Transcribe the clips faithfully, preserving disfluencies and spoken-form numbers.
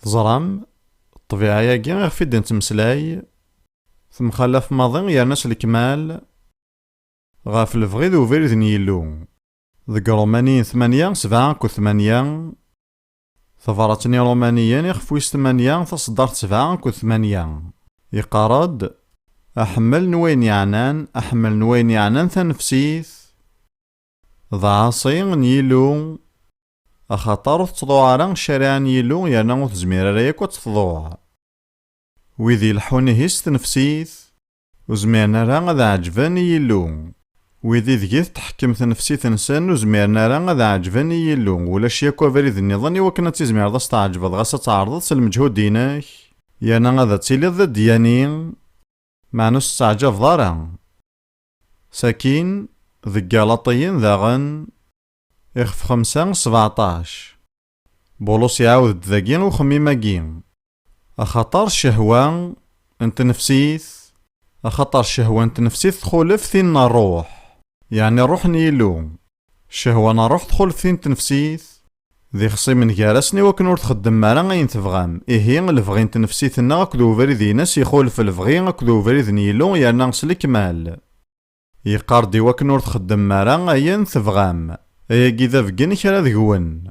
Teẓram, ṭṭbiɛa-agi iɣef i d-nettmeslay, temxalaf maḍi yerna s lekmal ɣef lebɣi d ubrid n Yillu. Deg Ṛumaniyen tmanya, sebɛa akked tmanya, tabrat n Iṛumaniyen, ixef wis tmanya, taṣeddart sebɛa akked tmanya, yeqqar-d: Aḥemmel n wayen yeɛnan, aḥemmel n wayen yeɛnan tanefsit, d aɛaṣi n Yillu, axaṭer ur tettḍuɛ ara ccariɛa n Yillu, yerna ur tezmir ara yakk ad tt-tḍuɛ. Wid ileḥḥun ihi s tnefsit, ur zmiren ara ad ɛeǧben i Yillu. Wid ideg i tetḥekkem tnefsit-nsen ur zmiren ara ad ɛeǧben i Yillu. Ulac yakk abrid nniḍen i wakken ad tizmireḍ ad s-tɛeǧbeḍ ɣas ad tɛerḍeḍ s lmeǧhud-inek, yerna ad tiliḍ d adyani, meɛna ur s-tettaɛǧabeḍ ara. Sakin, deg Galaṭiyen daɣen, ixef xemsa, sbeɛṭac, Bulus iɛawed-d dagi uxemmim-agi: Axaṭer ccehwa n tnefsit, axaṭer ccehwa n tnefsit txulef tin n ṛṛuḥ, yeɛni ṛṛuḥ n Yillu. Ccehwa n ṛṛuḥ txulef tin n tnefsit, d ixṣimen gar-asen i wakken ur txeddmem ara ayen tebɣam. Ihi, lebɣi n tnefsit-nneɣ akked ubrid-ines ixulef lebɣi akked ubrid n Yillu, yerna s lekmal. Yeqqar-d i wakken ur txeddmem ara ayen tebɣam. Ayagi d abeggen kra deg-wen.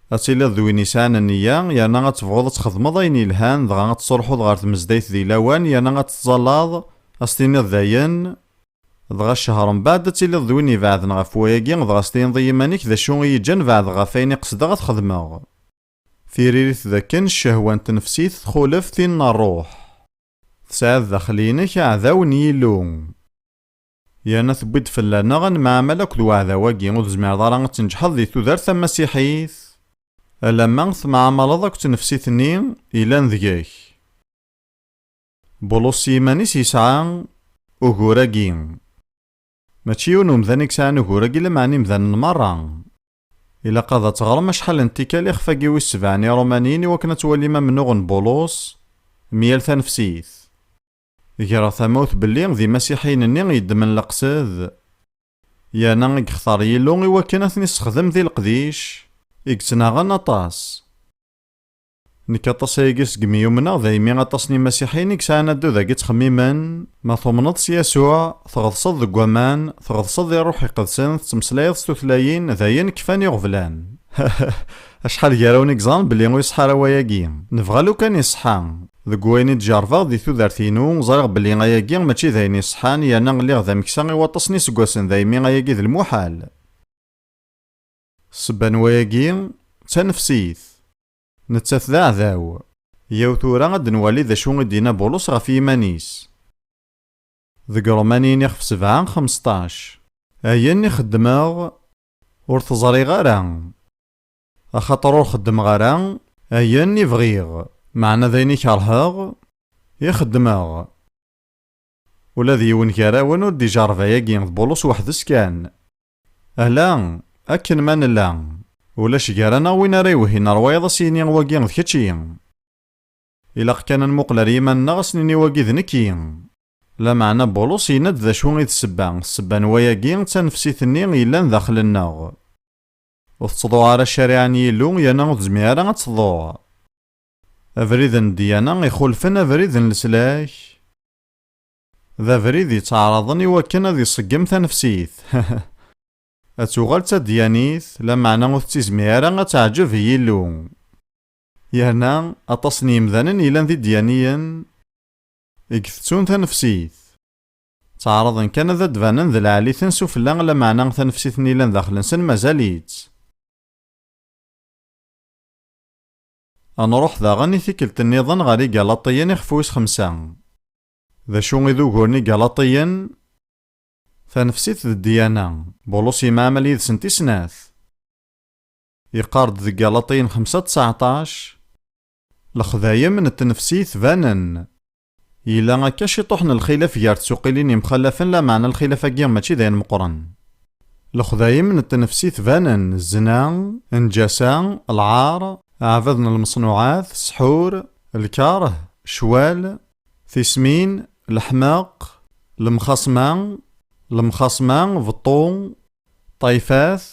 Ad tiliḍ d win yesɛan nniya, yerna ad tebɣuḍ ad txedmeḍ ayen yelhan, dɣa ad tettruḥuḍ ɣer tmezdayt di lawan, yerna ad tettẓallaḍ, ad s-tiniḍ dayen, dɣa ccher mbeɛd ad tiliḍ d win ibeɛden ɣef wayagi, dɣa s-tiniḍ i yiman-ik d acu i yi-ǧǧan beɛdeɣ ɣef wayen i qesdeɣ ad xedmeɣ. Tiririt d akken ccehwa n tnefsit txulef tin n ṛṛuḥ. Tesɛiḍ daxel-inek aɛdaw n Yillu. Yerna tewwi-d fell-aneɣ ad nemɛamal akked uɛdaw-agi, ur tezmireḍ ara ad tneǧḥeḍ di tudert tamasiḥit alamma temɛamaleḍ akked tnefsit-nni yellan deg-k. Bulus s yiman-is yesɛa ugur-agi. Mačči yiwen umdan i yesɛan ugur-agi, lameɛna imdanen merra. Ilaq ad teɣrem acḥal n tikkal ixef-agi wis sebɛa n Iṛumaniyen i wakken ad twalim amennuɣ n Bulus m yal tanefsit. Greɣ tamawt belli d imasiḥiyen-nni yeddmen leqsed, yerna i yextar Yillu i wakken ad ten-issexdem di leqdic i yettnaɣen aṭas. Nekk aṭas ayagi segmi umneɣ, daymi aṭas n imasiḥiyen i yesɛan addud-agi ttxemmimen, ma tumneḍ s Yasuɛ, tɣeḍseḍ deg waman, tɣeḍseḍ di Ṛṛuḥ Iqedsen, tettmeslayeḍ s tutlayin, dayen kfan iɣeblan. Acḥal gar-awen i yeẓran belli ur iṣeḥḥa ara wayagi? Nebɣa lukan iṣeḥḥa. Deg wayen i d-jerrbeɣ di tudert-inu, ẓriɣ belli ayagi mačči d ayen iṣeḥḥan, yerna lliɣ d ameksa i waṭas n yiseggasen, daymi ayagi d lmuḥal. Ssebba n wayagi d tanefsit. Nettat d aɛdaw. Yaw tura ad nwali d acu i d-yenna Bulus ɣef yiman-is. Deg Ṛumaniyen ixef sebɛa, xemseṭṭac: Ayen i xeddmeɣ, ur t-ẓriɣ ara. Axaṭer ur xeddmeɣ ara ayen i bɣiɣ, meɛna d ayen i kerheɣ i xeddmeɣ. Ula d yiwen gar-awen ur d-ijerreb ayagi, d Bulus weḥd-s kan. Ala, akken ma nella, ulac gar-aneɣ win ara iwehhin ar wayeḍ a s-yini wagi d kečči. Ilaq kan ad nmuqel ar yiman-nneɣ a s-nini wagi d nekki. Lameɛna Bulus yenna-d d acu i d ssebba, ssebba n wayagi d tanefsit-nni yellan daxel-nneɣ. Ur tettḍuɛ ara ccariɛa n Yillu, yerna ur tezmir ara ad teḍuɛ. Abrid n ddyana ixulfen abrid n leslak. D abrid yettɛaraḍen i wakken ad iṣeggem tanefsit. Ad tuɣal d tadyanit, lameɛna ur tettizmir ara ad teɛǧeb i Yillu. Yerna, aṭas n yimdanen yellan d idyaniyen i itettun tanefsit. Ttɛaraḍen kan ad d-banen d lɛali-ten sufella, lameɛna tanefsit-nni yellan daxel-nsen mazal-itt. Ad nruḥ daɣen i tikkelt nniḍen ɣer Igalaṭiyen ixef wis xemsa. D acu i d ugur n Igalaṭiyen? Tanefsit d ddyana. Bulus yemɛamal yid-sent i snat. Yeqqar-d deg Galaṭiyen xemsa tseɛṭac: Lexdayem n tnefsit banen. Yella akka ciṭuḥ n lxilaf gar tsuqilin yemxalafen, lameɛna lxilaf-agi mačči d ayen meqqren. Lexdayem n tnefsit banen: zzna, nnǧasa, lɛar, aɛbad n lmeṣnuɛat, ssḥur, lkeṛh, ccwal, tismin, leḥmeq, lemxaṣma, lemxaṣma, beṭṭu, ṭṭayfat,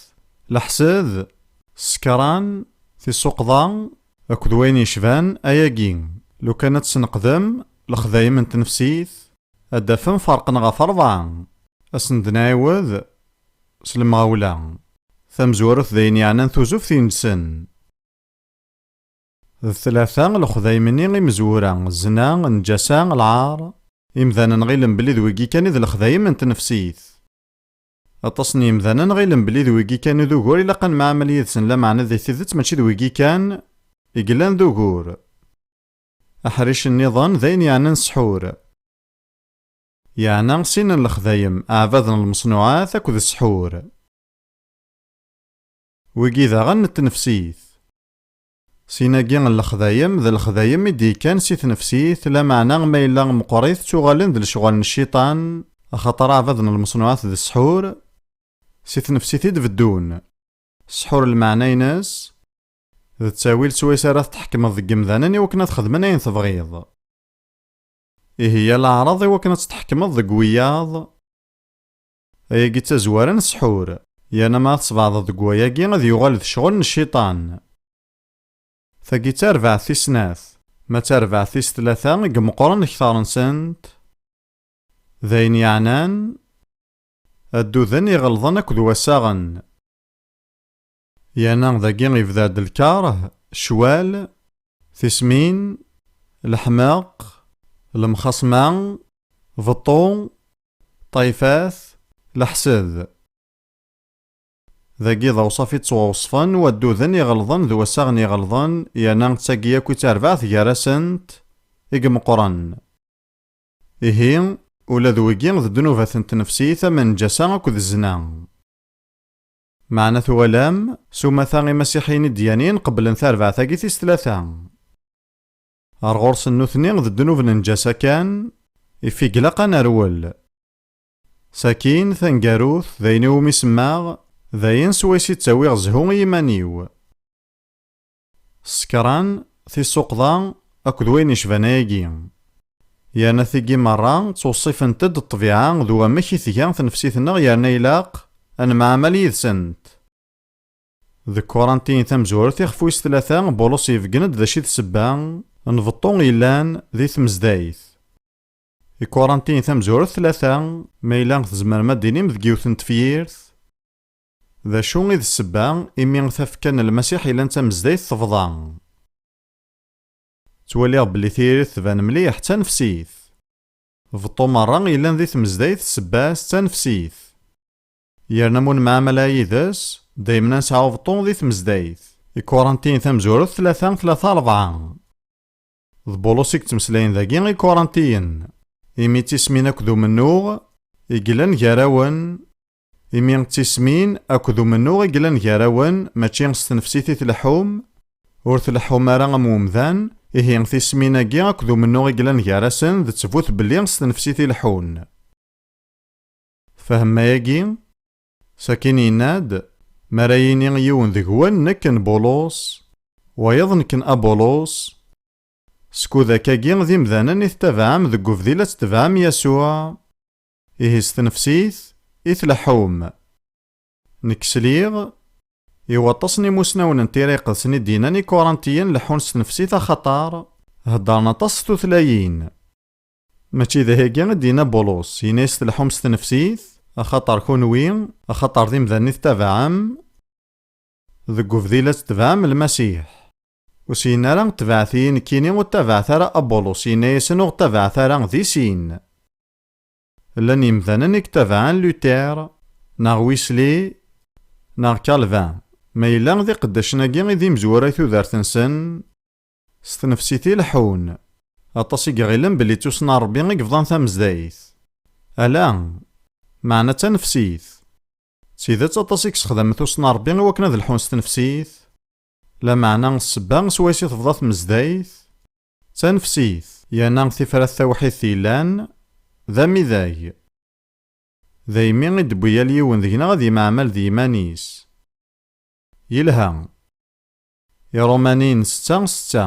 leḥsed, ssekran, tisuqḍa, Akked wayen yecban ayagi, lukan ad tesneqdem lexdayem n tnefsit, ad d-tafem ferqen ɣef rebɛa. Ad sen-d-nɛiwed s lemɣawla. Tamezwarut d ayen yeɛnan tuzuft-nsen. D tlata lexdayem-nni imezwura: zzna, nnǧasa, lɛar. Imdanen ɣilen belli d wigi kan i d lexdayem n tnefsit. Aṭas n yimdanen ɣilen belli d wigi kan i d ugur ilaq ad nemɛamal yid-sen, lameɛna di tidet mačči d wigi kan i yellan d ugur. Aḥric nniḍen d ayen yeɛnan ssḥur. Yeɛna sin n lexdayem, aɛbad n lmeṣnuɛat akked ssḥur. Wigi daɣen n tnefsit. Sin-agi n lexdayem d lexdayem i d-yekkan si tnefsit, lameɛna ma yella meqqrit ttuɣalen d lecɣal n cciṭan, axaṭer aɛbad n lmeṣnuɛat d ssḥur, si tnefsit i d-beddun. Ssḥur lmeɛna-ines d ttawil swayes ara tetḥekmeḍ deg yemdanen i wakken ad xedmen ayen tebɣiḍ. Ihi yal aɛraḍ i wakken ad tetḥekmeḍ deg wiyaḍ. Ayagi d tazwara n ssḥur, yerna ma ad tesbeɛdeḍ deg wayagi ad yuɣal d ccɣel n cciṭan. Tagi d tarbaɛt tis snat, ma d tarbaɛt tis tlata i imeqqren kter-nsent. D ayen yeɛnan adduden iɣelḍen akked wassaɣen. Yerna dagi yebda-d lkarh, ccwal, tismin, leḥmeq, lemxaṣma, beṭṭu, ṭṭayfat, leḥsed. Dagi d awṣaf i ttwaweṣfen wadduden iɣelḍen d wassaɣen iɣelḍen, yerna d tagi akk i d tarbaɛt gar-asent i imeqqren. Ihi, ula d wigi d ddnubat n tnefsit am nnǧasa akked zzna. Meɛna twalam, s umata imasiḥiyen idyanin qeblen tarbaɛt-agi tis tlata. Ar ɣur-sen nutni d ddnub n nnǧasa kan, ifi ilaq ad nerwel. Sakin, taneggarut, d ayen iwumi semmaɣ, d ayen swayes i ttawiɣ zzhu i yiman-iw. Ssekran, tisuqḍa, akked wayen yecban ayagi. Yerna tigi merra ttweṣṣifent-d ṭṭbiɛa d wamek i tga tnefsit-nneɣ, yerna ilaq ad nemɛamal yid-sent. Deg Kurantiyen tamezwarut ixef wis tlata, Bulus yebgen-d d acu i d ssebba n beṭṭu yellan di tmezdayt. Ikurantiyen tamezwarut tlata, ma yella tzemrem ad d-tinim deg yiwet n tefyirt, d acu i d ssebba imi tafekka n Lmasiḥ yellan d tamezdayt tebḍa? Ttwaliɣ belli tiririt tban mliḥ d tanefsit. Beṭṭu merra yellan di tmezdayt ssebba-s d tanefsit. Yerna ma ur nemɛamal ara yid-s, daymen ad nesɛu beṭṭu di tmezdayt. Ikurantiyen tamezwarut tlata, tlata, rebɛa. D Bulus i yettmeslayen dagi i Ikurantiyen. Imi d tismin akked umennuɣ i yellan gar-awen, imi d tismin akked umennuɣ i yellan gar-awen, mačči s tnefsit i tleḥḥum, ur tleḥḥum ara am umdan, ihi tismin-agi akked umennuɣ i yellan gar-asen d ttbut belli s tnefsit i leḥḥun. Tfehmem ayagi? Sakin yenna-d, mi ara yini yiwen deg-wen nekk n Bulus, wayeḍ nekk n Abulus, skud akkagi d imdanen i tettabaɛem deg ubdil ad tetbeɛem Yasuɛ, ihi s tnefsit i tleḥḥum. Nekk sliɣ i waṭas n imusnawen n Tira Iqedsen i d-yennan Ikurantiyen leḥḥun s tnefsit axaṭer heddren aṭas s tutlayin. Mačči d ahigi i d-yenna Bulus, yenna-yas tleḥḥum s tnefsit, axaṭer kunwi, axaṭer d imdanen i tettabaɛem, deg ubdil ad tetbeɛem Lmasiḥ. Ur s-yenna ara ttabaɛet-iyi nekkini, ur ttabaɛet ara Abulus, yenna-yasen ur ttabaɛet ara di sin. Llan yemdanen i yettabaɛen Luther, neɣ Wesley, neɣ Calvin, ma yella d iqeddacen-agi i d imezwura i tudert-nsen, s tnefsit i leḥḥun. Aṭas i iɣilen belli d tussna n Ṛebbi i yebḍan tamezdayt. Ala, meɛna d tanefsit. D tidet aṭas i yessexdamen tussna n Ṛebbi i wakken ad lḥun s tnefsit. Lameɛna ssebba swayes i tebḍa tmezdayt, d tanefsit, yerna tifrat tawḥidt yellan, d amidag. Daymi i d-tewwi yal yiwen deg-neɣ ad yemɛamal d yiman-is. Yelha. Iṛumaniyen setta setta,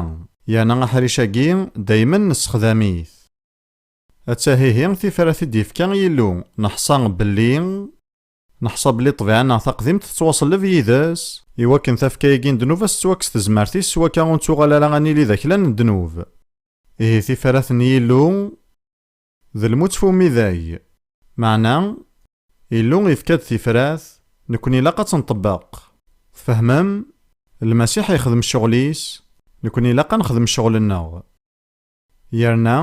yerna aḥric-agi daymen nessexdam-it. Atta hihi tifrat i d-yefka Yillu, neḥṣa belli Neḥṣa belli ṭṭbiɛa-nneɣ taqdimt tettwaṣelleb yid-s, iwakken tafekka-agi n ddnub ad s-tettwakkes tezmert-is, s wakka ur nettuɣal ara ad nili d aklan n ddnub. Ihi tifrat n Yillu d lmut f umidag. Meɛna, Illu ifka-d tifrat, nekni ilaq ad tt-nṭebbeq. Tfehmem? Lmasiḥ ixdem ccɣel-is, nekni ilaq ad nexdem ccɣel-nneɣ. Yerna,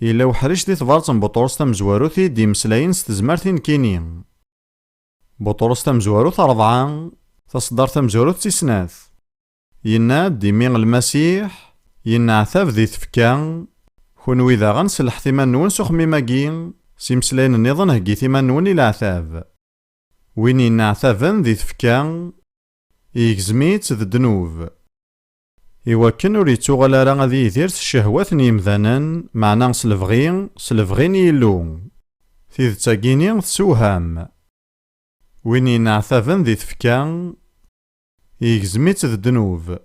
yella uḥric di tebrat n Buṭrus tamezwarut i d-imeslayen s tezmert i nekkini. Buṭrus tamezwarut rebɛa, taṣeddart tamezwarut tis snat. Yenna-d, imi Lmasiḥ yenneɛtab di tfekka, kunwi daɣen sellḥet iman-nwen s uxemmim-agi, s imeslayen nniḍen heggit iman-nwen i leɛtab. Win yenneɛtaben di tfekka, yegzem-itt d ddnub. Iwakken ur yettuɣal ara ad yidir s ccehwat n yemdanen, meɛna s lebɣi, s lebɣi n Yillu. Tidet-agi-ni tessewham. Win yenneɛtaben di tfekka, yegzem-itt d ddnub.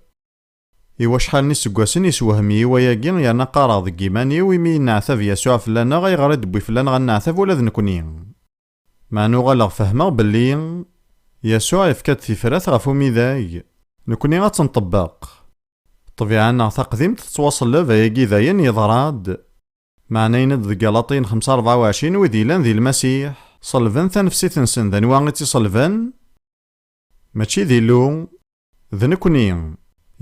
I wacḥal n iseggasen iswehm-iyi wayagi, yerna qqareɣ deg yiman-iw, imi yenneɛtab Yasuɛ fell-aneɣ, ayɣer i d-tewwi fell-aneɣ ad nneɛtab ula d nekni? Meɛna uɣaleɣ fehmeɣ belli Yasuɛ yefka-d tifrat ɣef umidag, nekni ad tt-nṭebbeq. Ṭṭbiɛa-nneɣ taqdimt tettwaṣelleb, ayagi d ayen yeḍra-d. Meɛna yenna-d deg Galaṭiyen xemsa rebɛa u ɛecrin, wid yellan di Lmasiḥ, ṣellben tanefsit-nsen. D anwa i tt-iṣellben? Mačči d Illu, d nekni,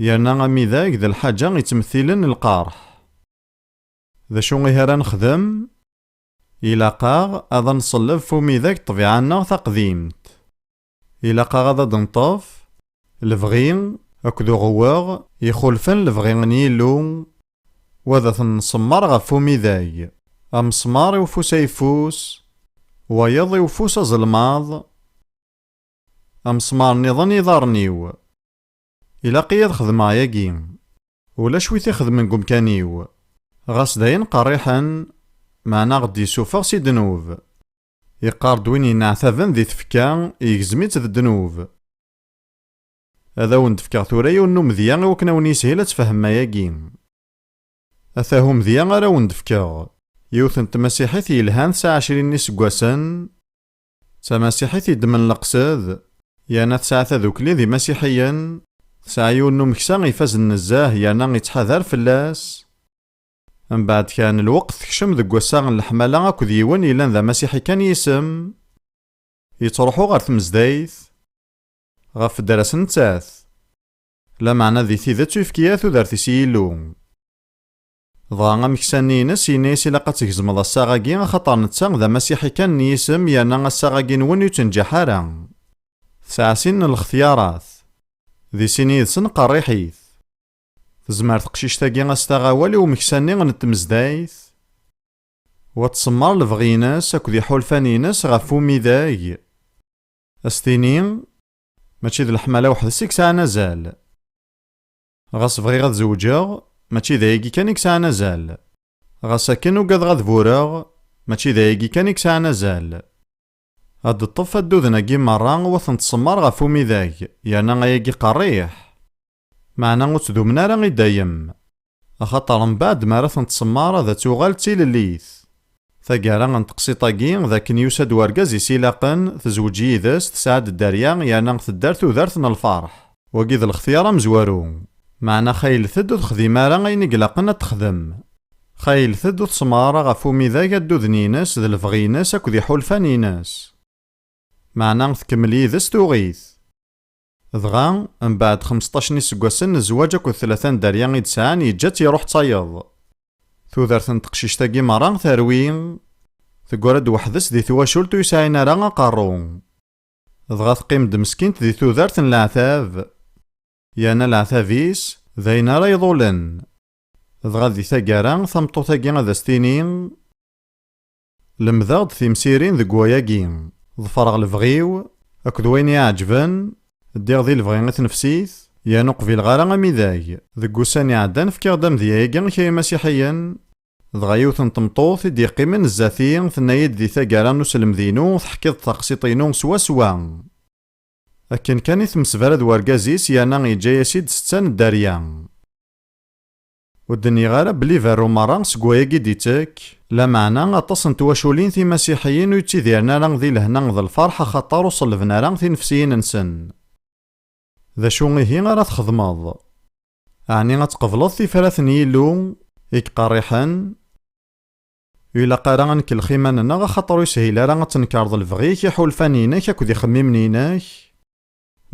yerna amidag d lḥaǧa yettmettilen lqerḥ. D acu ihi ara nexdem? Ilaq-aɣ ad nṣelleb f umidag ṭṭbiɛa-nneɣ taqdimt. Ilaq-aɣ ad d-neṭṭef lebɣi akked uɣewweɣ ixulfen lebɣi n Yillu, wa ad ten-nṣemmer ɣef umidag, amesmar i ufus ayeffus, wayeḍ i ufus azelmaḍ, amesmar nniḍen i iḍarren-iw. Ilaq-iyi ad xedmeɣ ayagi. Ulac wi t-ixedmen deg umkan-iw. Ɣas d ayen qerriḥen, meɛna ɣ-d-yessufeɣ si ddnub. Yeqqar-d win yenneɛtaben di tfekka, yegzem-itt d ddnub. Ad awen-d-fkeɣ tura yiwen n umedya i wakken awen-yishil ad tfehmem ayagi. Ata umedya ara awen-d-fkeɣ. Yiwet n tmasiḥit yelhan tesɛa ɛecrin n iseggasen, d tamasiḥit yeddmen leqsed, yerna tesɛa tadukli d imasiḥiyen, tesɛa yiwen n umeksa ifazen nezzeh yerna yettḥadar fell-as. Mbeɛd kra n lweqt tekcem deg wassaɣ n leḥmala akked yiwen yellan d amasiḥi kan yisem, yettruḥu ɣer tmezdayt, ɣef ddras nettat, lameɛna di tidet ur yefki ara tudert-is i Yillu. Dɣa ameksa-nni-ines yenna-yas ilaq ad tgezmeḍ assaɣ-agi, axaṭer netta d amasiḥi kan n yisem, yerna assaɣ-agi-nwen ur yettenǧaḥ ara. Tesɛa sin n lextyarat. Di sin yid-sen qerriḥit. Tezmer teqcict-agi ad s-taɣ awal i umeksa-nni n tmezdayt, wa tsemmer lebɣi-ines akked iḥulfan-ines ɣef umidag. Ad s-tini, mačči d leḥmala weḥd-s i yesɛan azal. Ɣas bɣiɣ ad zewǧeɣ, mačči d ayagi kan i yesɛan azal. Ɣas akken ugadeɣ ad bureɣ, mačči d ayagi kan i yesɛan azal. Ad d-teṭṭef adduden-agi merra u ad ten-tsemmer ɣef umidag, yerna ayagi qerriḥ. Meɛna ur ttdumen ara i dayem. Axaṭer mbeɛd mi ara ten-tsemmer ad tuɣal d tilellit. Taggara n teqsiṭ-agi, d akken yusa-d wergaz i s-ilaqen, tezweǧ yid-s, tesɛa-d dderya, yerna tedder tudert n lferḥ. Wagi d lextyar amezwaru. Meɛna xaylent-d ur texdim ara ayen i ilaqen ad texdem. Xaylent-d ur tsemmer ara ɣef umidag adduden-ines d lebɣi-ines akked iḥulfan-ines. Meɛna tkemmel yid-s tuɣ-it. Dɣa, mbeɛd xemseṭṭac n iseggasen n zzwaǧ akked tlata n dderya i d-sɛan, yeǧǧa-tt iruḥ d tayeḍ. Tudert n teqcict-agi merra terwi, teggra-d weḥd-s di twacult ur yesɛin ara aqerru. Dɣa teqqim-d meskint di tudert n leɛtab, yerna leɛtab-is d ayen ara iḍulen. Dɣa di taggara, tameṭṭut-agi ad as-tini, lemdeɣ-d timsirin deg wayagi, ḍefreɣ lebɣi-w akked wayen i iɛeǧben, ddiɣ di lebɣi i tnefsit, yerna ur qbileɣ ara amidag. Deg wussan iɛeddan fkiɣ-d amedya-agi i kra imasiḥiyen, dɣa yiwet n tmeṭṭut i d-yeqqimen zdat-i tenna-yi-d di taggara n uselmed-inu teḥkiḍ-d taqsiṭ-inu swaswa. Akken kan i temsebra d wergaz-is yerna yeǧǧa-yas-id setta n dderya. Ur d-nniɣ ara belli berru merra seg wayagi d-ittekk, Lameɛna aṭas n twaculin timasiḥiyin ur yettidiren ara di lehna d lferḥ axaṭer ur ṣellben ara tinefsiyin-nsen. D acu ihi ara txedmeḍ? Ɛni ad tqebleḍ tifrat n Yillu i iqerriḥen? Ur ilaq ara ad nkellex iman-nneɣ, axaṭer ur yeshil ara ad tnekreḍ lebɣi-k, iḥulfan-inek akked ixemmimen-inek.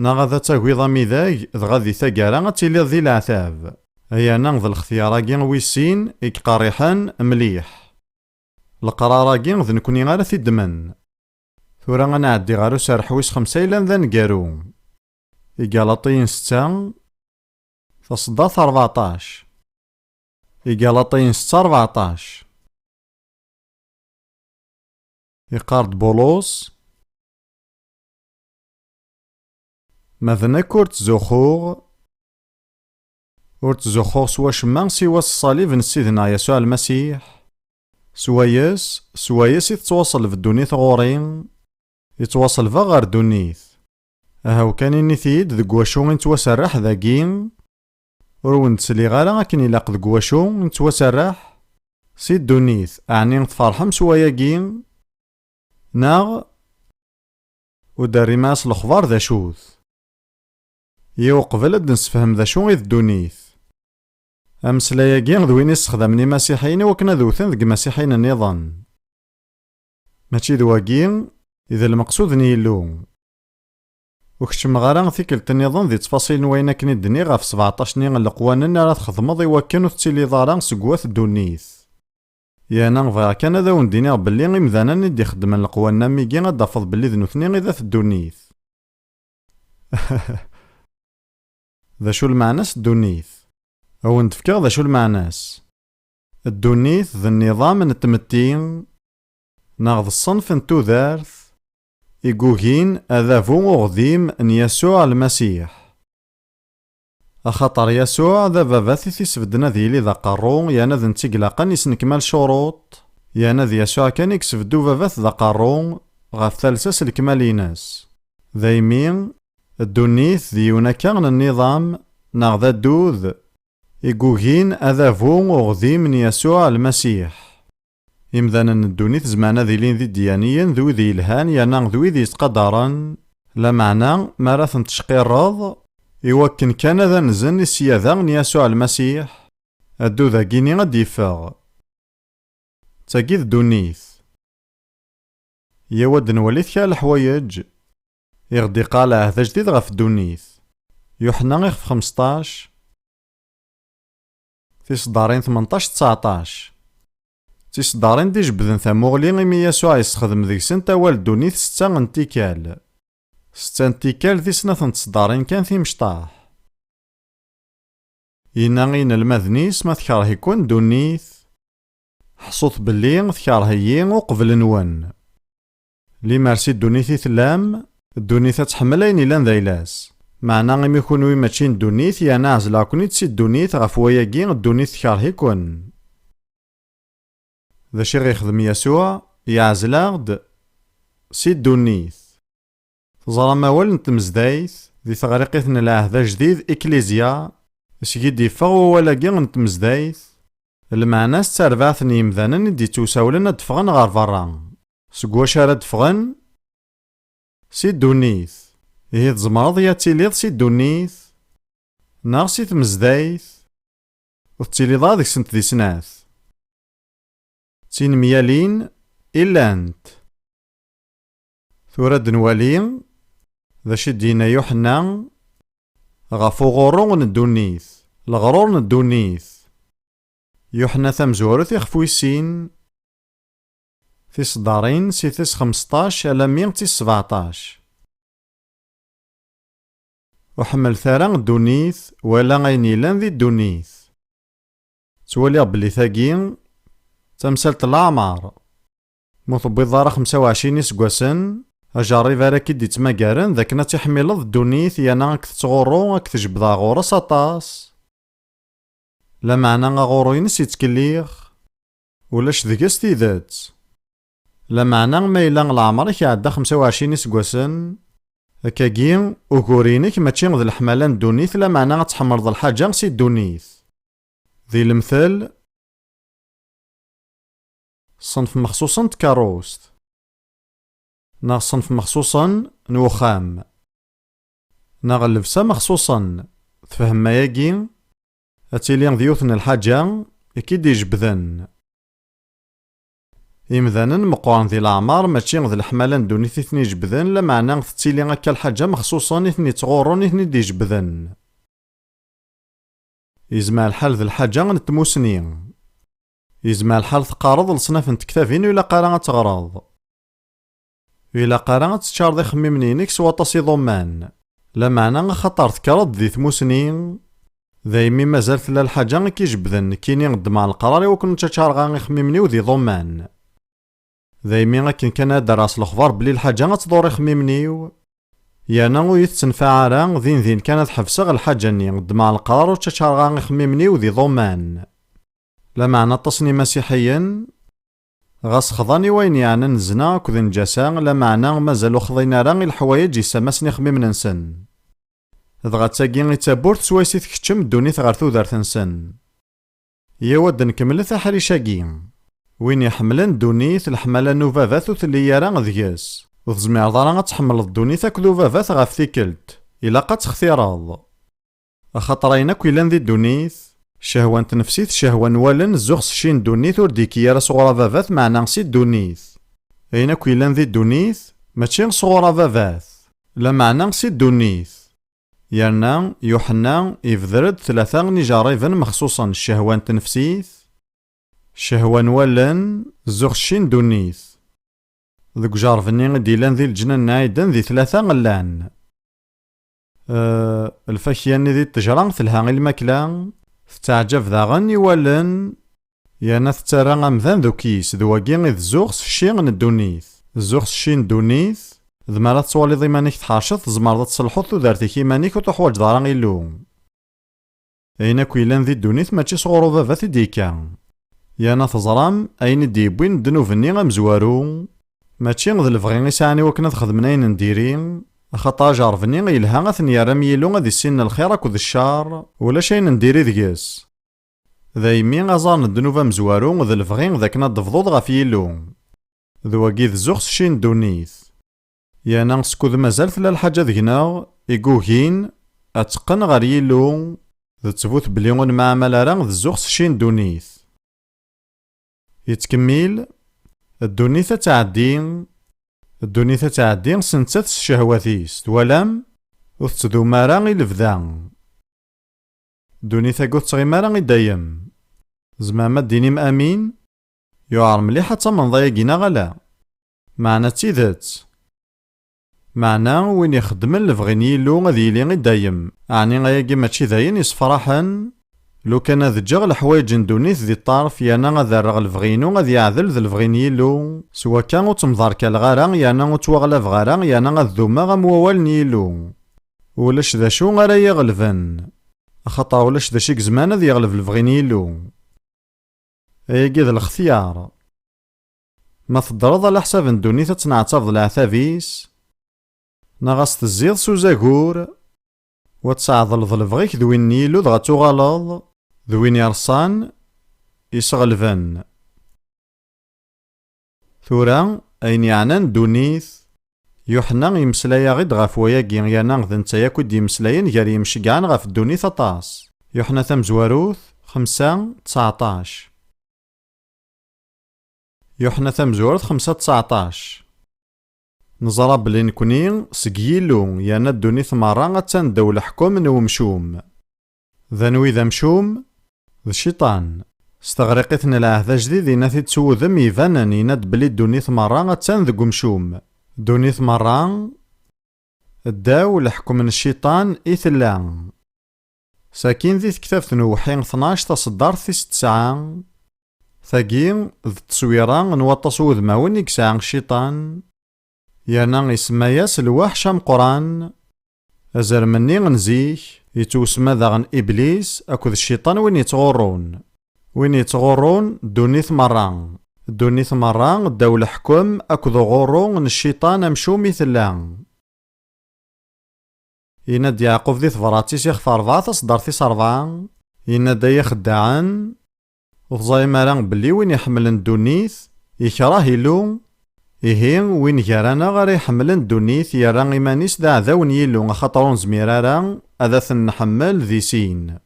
Neɣ ad tagiḍ amidag, dɣa di taggara ad tiliḍ di leɛtab. Yerna d lextyar-agi wis sin i iqerriḥen mliḥ. Leqrar-agi d nekni ara t-iddmen. Tura ad nɛeddi ɣer userreḥ wis xemsa yellan d aneggaru. Igalaṭiyen setta, taṣeddart rbeɛṭac. Igalaṭiyen setta rbeɛṭac. Iqqar-d Bulus: Ma d nekk ur ttzuxxuɣ, ur ttzuxxuɣ s wacemma siwa s ṣṣalib n Ssid-nneɣ Yasuɛ Lmasiḥ. S wayes, s wayes i tettwaṣelleb ddunit ɣur-i, i ttwaṣelbeɣ ɣer ddunit. Ahaw kan init-iyi-d deg wacu i nettwaserreḥ dagi, ur wen-d-sliɣ ara akken ilaq deg wacu i nettwaserreḥ. Si ddunit, ɛni tferḥem s wayagi? Neɣ ur d-terrim ara s lexbar d acu-t? Yiw qbel ad d-nessefhem d acu i d ddunit. Ameslay-agi d win i ssexdamen imasiḥiyen i wakken ad wten deg imasiḥiyen nniḍen. Mačči d wagi i d lmeqsud n Yillu. Ur keččmeɣ ara tikkelt nniḍen di ttfaṣil n wayen akken i d-nniɣ ɣef sbeɛṭac-nni n leqwanen ara txedmeḍ i wakken ur tettiliḍ ara seg wat ddunit. Yerna bɣiɣ kan ad awen-d-iniɣ belli imdanen i d-ixeddmen leqwanen am wigi ad d-tafeḍ belli d nutni i d at ddunit. D acu lmeɛna-s ddunit? Ad wen-d-fkeɣ d acu lmeɛna-s. Ddunit d nniḍam n tmetti neɣ d ṣṣenf n tudert i yugin adabu uɣdim n Yasuɛ Lmasiḥ. Axaṭer Yasuɛ d ababat i t-isbedden ad yili d aqerru, yerna d netta i ilaqen yesnekmal ccuruṭ, yerna d Yasuɛ kan i yesbedd ubabat d aqerru ɣef talsa s lekmal-ines. Daymi, ddunit d yiwen akka n nniḍam neɣ d addud i yugin adabu uɣdim n Yasuɛ Lmasiḥ. Imdanen n ddunit zemren ad ilin d idyaniyen, d wid yelhan, yerna d wid yettqadaren, lameɛna mi ara ten-tecqirreḍ, i wakken kan ad anzen i ssiyada n Yasuɛ Lmasiḥ, addud-agi-ni ad d-yeffeɣ. D tagi d ddunit. Yaw ad nwali kra leḥwayeǧ i ɣ-d-iqqar lɛehd ajdid ɣef ddunit. Yuḥenna ixef xemseṭṭac, tiseddarin tmenṭac d tseɛṭac. D tiseddarin d-ijebbden tamuɣli imi Yasuɛ yessexdem deg-sent awal ddunit setta n tikkal. Setta n tikkal di snat n tseddarin kan timecṭaḥ. Yenna i yinelmaden-is: Ma tkerh-iken ddunit, ḥṣut belli tkerh-iyi uqbel-nwen. Limer si ddunit i tellam, ddunit ad tḥemmel ayen illan d ayla-s. Meɛna imi kunwi mačči n ddunit, yerna ɛezleɣ-ken-id si ddunit, ɣef wayagi ddunit tkerh-iken. D acu i ɣ-ixdem Yasuɛ? Yeɛzel-aɣ-d si ddunit. Teẓram awal n tmezdayt di teɣriqit n Lɛehd Ajdid, Ecclesia, seg i d-iffeɣ wawal-agi n tmezdayt, lmeɛna-s d tarbaɛt n yimdanen i d-ittewsawlen ad d-ffɣen ɣer berra. Seg wacu ara d-ffɣen? Si ddunit. Ihi tzemreḍ ya ad tiliḍ si ddunit neɣ si tmezdayt, ur tettiliḍ ara deg-sent di snat. D tinemyalin i llant. Tura ad nwali d acu i d-yenna Yuḥenna ɣef uɣurru n ddunit, leɣrur n ddunit. Yuḥenna tamezwarut ixef wis sin, tiseddarin si tis xemseṭṭac alammi d tis sbeɛṭac. Ur ḥemmlet ara ddunit wala ayen yellan di ddunit. Ttwaliɣ belli tagi d tamsalt n leɛmer. Ma ur tewwiḍeḍ ara xemsa u ɛecrin iseggasen, ajerrib ara k-id-ittmagaren d akken ad tiḥmileḍ ddunit, yerna ad k-tettɣurru, ad k-tjebdeɣ ɣur-s aṭas. Lameɛna aɣurru-ines yettkellix, ulac deg-s tidet. Lameɛna ma yella leɛmer-ik iɛedda xemsa u ɛecrin iseggasen, akkagi ugur-inek mačči d leḥmala n ddunit, lameɛna ad tḥemmleḍ lḥaǧa si ddunit. Di lemtel, ṣṣenf mexṣuṣen n tkeṛṛust, neɣ ṣṣenf mexṣuṣen n uxxam, neɣ llebsa mexṣuṣen. Tfehmem ayagi? Ad tili d yiwet n lḥaǧa i k-id-ijebden. Imdanen meqqren di leɛmer, mačči d leḥmala n ddunit i ten-ijebden, lameɛna tettili akka lḥaǧa mexṣuṣen i ten-ittɣurrun, i ten-id-ijebden. Yezmer lḥal d lḥaǧa n tmusni. Yezmer lḥal teqqareḍ leṣnaf n tektabin ur ilaq ara ad teɣreḍ. Ur ilaq ara ad teččareḍ ixemmimen-inek s waṭas iḍumman. Lameɛna axaṭer tekkreḍ-d di tmusni, daymi mazal tella lḥaǧa i k-ijebden, nekkini ddmeɣ leqrar i wakken ur ttaččareɣ ara ixemmimen-iw d iḍumman. Daymi akken kan ad d-rreɣ s lexbar belli lḥaǧa ad tḍur ixemmimen-iw, yerna ur iyi-tettenfaɛ ara, din din kan ad ḥebseɣ lḥaǧa-nni, ddmeɣ leqrar ur ttaččareɣ ara ixemmimen-iw d iḍumman. Lameɛna aṭas n imasiḥiyen, ɣas xḍan i wayen yeɛnan zzna akked nnǧasa, lameɛna mazal ur xḍin ara i leḥwayeǧ yessamasen ixemmimen-nsen. Dɣa d tagi i d tawwurt swayes i tkeččem ddunit ɣer tudert-nsen. Yaw ad d-nkemmlet aḥric-agi. Win iḥemmlen ddunit, leḥmala n ubabat ur telli ara deg-s. Ur tezmireḍ ara ad tḥemmleḍ ddunit akked ubabat ɣef tikkelt. Ilaq ad textireḍ. Axaṭer ayen akk yellan di ddunit, ccehwa n tnefsit, ccehwa n wallen, zzux s cci n ddunit, ur d-ikki ara sɣur ababat, meɛna si ddunit. Ayen akk yellan di ddunit, mačči sɣur ababat, lameɛna si ddunit. Yerna Yuḥenna ibder-d tlata n ijerriben mexṣuṣen, ccehwa n tnefsit, ccehwa n wallen, zzux s cci n ddunit. Deg ujerreb-nni i d-yellan di leǧnan n Ɛiden di tlata llan. Eh, lfakya-nni di ttejra telha i lmakla, tettaɛǧab daɣen i wallen, yerna tettarra amdan d ukyis, d wagi i d zzux s cci n ddunit. Zzux s cci n ddunit, d mi ara tettwaliḍ iman-ik tḥerceḍ, tzemreḍ ad tselḥuḍ tudert-ik iman-ik ur tuḥwaǧeḍ ara Illu. Ayen akk yellan di ddunit mačči sɣur ubabat i d-yekka. Yerna teẓram ayen i d-yewwin ddnub-nni amezwaru, mačči d lebɣi i sɛan i wakken ad xedmen ayen n diri, axaṭer ajerreb-nni yelha ad ten-yerr am Yillu ad issinen lxir akked ccer, ulac ayen n diri deg-s. Daymi aẓar n ddnub amezwaru d lebɣi d akken ad d-tebḍuḍ ɣef Yillu. D wagi d zzux s cci n ddunit. Yerna skud mazal tella lḥaǧa deg-neɣ, i yugin ad teqqen ɣer Yillu, d ttbut belli ur nemɛamal ara d zzux s cci n ddunit. Yettkemmil, ddunit ad tɛeddi, ddunit ad tɛeddi s nettat s ccehwat-is, twalam? Ur tettdum ara i lebda. Ddunit-agi ur tettɣimi ara i dayem. Tzemrem ad d-tinim amin? Yuɛer mliḥ ad tamneḍ ayagi neɣ ala? Meɛna d tidet. Meɛna win ixeddmen lebɣi n Yillu ad yili i dayem. Ɛni ayagi mačči d ayen yessefraḥen? Lukan ad ǧǧeɣ leḥwayeǧ n ddunit di ṭṭerf, yerna ad rreɣ lebɣi-inu ad yeɛdel d lebɣi n Yillu, s wakka ur ttemḍerkaleɣ ara, yerna ur ttwaɣlabeɣ ara, yerna ad dumeɣ am wawal n Yillu. Ulac d acu ara yi-ɣelben, axaṭer ulac d acu i yezmaren ad yeɣleb lebɣi n Yillu. Ayagi d lextyar. Ma teddreḍ ala ḥsab n ddunit ad tenɛettabeḍ leɛtab-is, neɣ ad s-tezziḍ s uzagur, u ad tseɛdleḍ lebɣi-k d win n Yillu, dɣa ad tuɣaleḍ d win ireṣṣan, iseɣelben. Tura, ayen yeɛnan ddunit, Yuḥenna yemmeslay-aɣ-id ɣef wayagi, yerna d netta yakk i d-yemmeslayen gar yimceggɛen ɣef ddunit aṭas. Yuḥenna tamezwarut, xemsa, tseɛṭac. Yuḥenna tamezwarut, xemsa, tseɛṭac. Neẓra belli nekni seg Yillu, yerna ddunit merra attan ddaw leḥkem n wemcum. D anwi d amcum? D Cciṭan. S teɣriqit n Lɛehd Ajdid, yenna-t-id s wudem ibanen, yenna-d belli ddunit merra attan deg umcum. Ddunit merra, ddaw leḥkem n Cciṭan i tella. Sakin di tektabt n Uwḥi tnac taṣeddart tis tesɛa, tagi d tteswira n waṭas n wudmawen i yesɛa Cciṭan, yerna isemma-yas lweḥc ameqqran. Azrem-nni n zik, yettwasemma daɣen Iblis akked Cciṭan win yettɣurrun. Win yettɣurrun ddunit merra. Ddunit merra ddaw leḥkem akked uɣurru n Cciṭan amcum i tella. Yenna-d Yeɛqub di tebrat-is ixef rebɛa taṣeddart tis rebɛa, yenna-d: "Ay ixeddaɛen, ur teẓrim ara belli win iḥemmlen ddunit, Yekreh Illu? Ihi, win gar-aneɣ ara iḥemmlen ddunit, yerra iman-is d aɛdaw n Yillu, axaṭer ur nezmir ara ad t-nḥemmel di sin.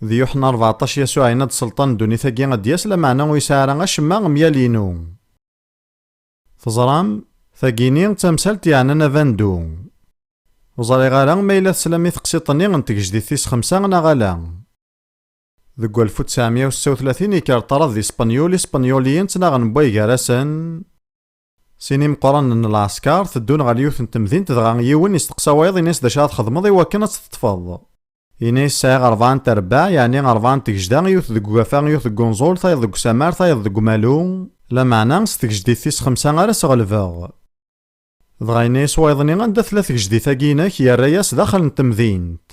Di Yuḥenna rbeɛṭac, Yasuɛ yenna-d: "Sselṭan n ddunit-agi ad d-yas, lameɛna ur yesɛi ara acemma mgal-inu." Teẓram, tagini d tamsalt yeɛnan abandu. Ur ẓriɣ ara ma yella teslam i teqsiṭ-nni n tgejdit tis xemsa neɣ ala. Deg walef u tesɛemya u setta u tlatin, yekker ṭṭrad di Spenyul, Ispenyuliyen ttnaɣen n way gar-asen. Sin imeqqranen n lɛesker teddun ɣer yiwet n temdint, dɣa yiwen isteqsa wayeḍ, ini-as: "D acu ara txedmeḍ i wakken ad tt-teṭṭfeḍ?" Ini-as: "Sɛiɣ rebɛa n terbaɛ, yeɛni rebɛa n tgejda, yiwet deg ugafa, yiwet deg unẓul, tayeḍ deg usamar, tayeḍ deg umalu, lameɛna s tgejdit tis xemsa ara s-ɣelbeɣ." Dɣa yenna-yas wayeḍ-nni: "Anda tella tgejdit-agi-inek?" Yerra-yas daxel n temdint.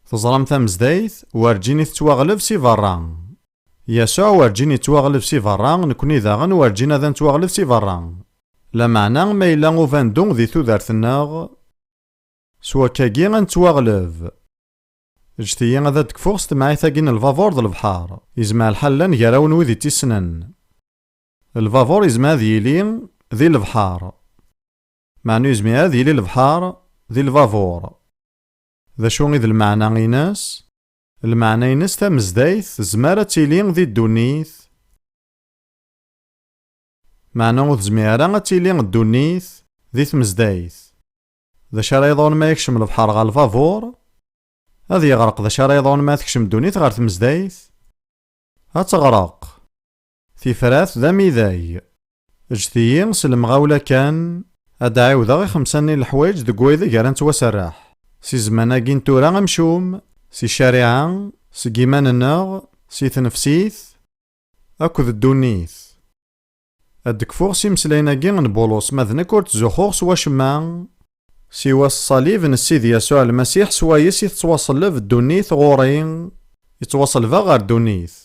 Teẓram tamezdayt, werǧin i tettwaɣleb si berra. Yasuɛ werǧin yettwaɣleb si berra, nekni daɣen werǧin ad nettwaɣleb si berra. Lameɛna, ma yella ubandu di tudert-nneɣ, s wakkagi ad nettwaɣleb. Ǧǧet-iyi ad d-kfuɣ s temɛayt-agi n lbabuṛ d lebḥeṛ. Yezmer lḥal llan gar-awen wid i tt-issnen. Lbabuṛ yezmer ad yili di lebḥeṛ. Meɛna ur yezmir ad yili lebḥeṛ di lbabuṛ. D acu i d lmeɛna-ines? Lmeɛna-ines tamezdayt tezmer ad tili di ddunit, meɛna ur tezmir ara ad tili ddunit di tmezdayt. D acu ara yeḍrun ma yekcem lebḥeṛ ɣer lbabuṛ? Ad yeɣreq. D acu ara yeḍrun ma tekcem ddunit ɣer tmezdayt? Ad teɣreq. Tifrat d amidag. Ǧǧet-iyi s lemɣawla kan ad d-ɛiwdeɣ i xemsa-nni n leḥwayeǧ deg waydeg ara nettwaserreḥ. Si zzman-agi n tura amcum, si ccariɛa, seg iman-nneɣ, si tnefsit, akked ddunit. Ad d-kfuɣ s imeslayen-agi n Bulus: "Ma d nekk ur ttzuxxuɣ s wacemma, siwa s ṣṣalib n Ssid Yasuɛ Lmasiḥ, swayes i tettwaṣelleb ddunit ɣur-i, i ttwaṣelbeɣ ɣer ddunit."